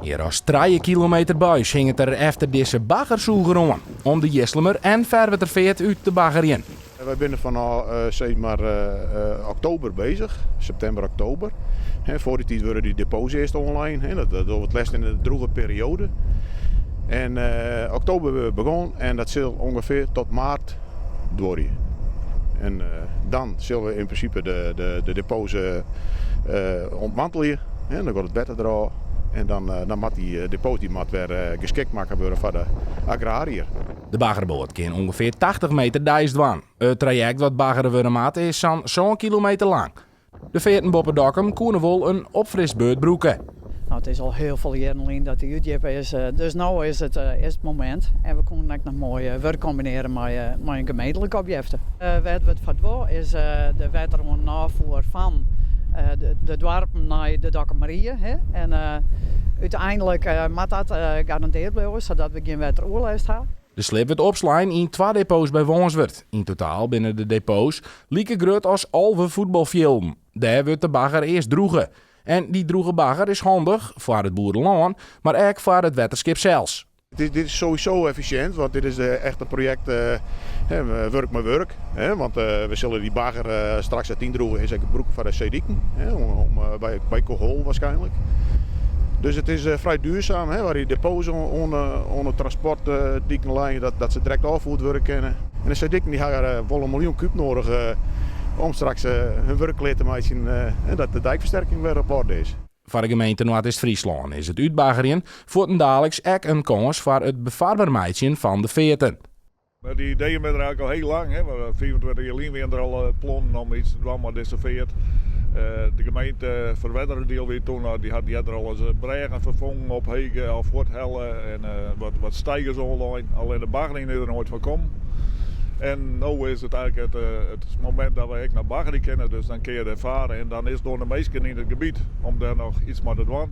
Mear as 3 kilometer buis hinget der efter dizze baggersûger oan om de Jislumer en Ferwerterfeart út te baggerjen. Wy binne fanôf sis mar oktober bezich, septimber, oktober. Foar dy tiid wurde dy depots earst oanlein. Dat dogge we it lêst yn de drûge perioade. En oktober wurde we begûn en dat sil ûngefear tot maart duorje. En dan sille we yn prinsipe de depots ûntmantelje. Dan giet it wetter derôf en dan moat dy depot dy moat wer geskikt makke wurde foar de agrariër. De baggerboat kin ûngefear 80 meter deis dwaan. It trajekt wat baggere wurde moat is sa'n 7 kilometer lang. De fearten boppe Dokkum koene wol in opfrisbeurt brûke. No, it is al hiel folle jierren lyn dat dy útdjippe is, dus no is it momint. En we koenen ek noch moai wurk kombinearje mei in gemeentlike opjefte. Wêr't we it foar dwaan is de wetter oan ôffoer fan de doarpen nei de Dokkumer Ie. En úteinlik moat dat garandeard bliuwe, sadat we gjin wetteroerlêst ha. De slib wurdt opslein yn twa depots by Wânswert. Yn totaal binne de depots like grut as 11 fuotbalfjilden. Dêr wurdt de bagger earst drûge. En dy drûge bagger is handich foar it boerelân, mar ek foar it wetterskip sels. Dit is sowieso effisjint, want dit is echt in projekt wurk mei wurk. Want we sille dy bagger straks as it yndrûge is ek brûke foar de seediken, by Koehoal waarskynlik. Dus it is frij duurzaam, waar dy depots oan de transportdiken leine, dat se direkt ôffierd wurde kinne. En de seediken dy hawwe wol in miljoen kúb nedich om straks hun wurk klear te meitsjen en dat de dijkfersterking wer op orde is. Foar de gemeente Noardeast-Fryslân is it útbaggerjen fuortendaliks ek in kâns foar it befarber meitsjen fan de fearten. Dy ideeën binne der eigentlik al hiel lang. Hè. 25 jier lyn wiene der al plannen om iets te dwaan mei dizze feart. De gemeente Ferwerderadiel wie toen, dy hat earder al ris brêgen ferfongen op hege of fuorthelle en wat steigers oanlein. Allinne de baggering is der noait fan kommen. En no is it eigentlik it momint dat wy ek noch baggerje kinne, dus dan kinne je dêr farre en dan is it oan de minsken yn it gebiet om dêr noch iets mei te dwaan.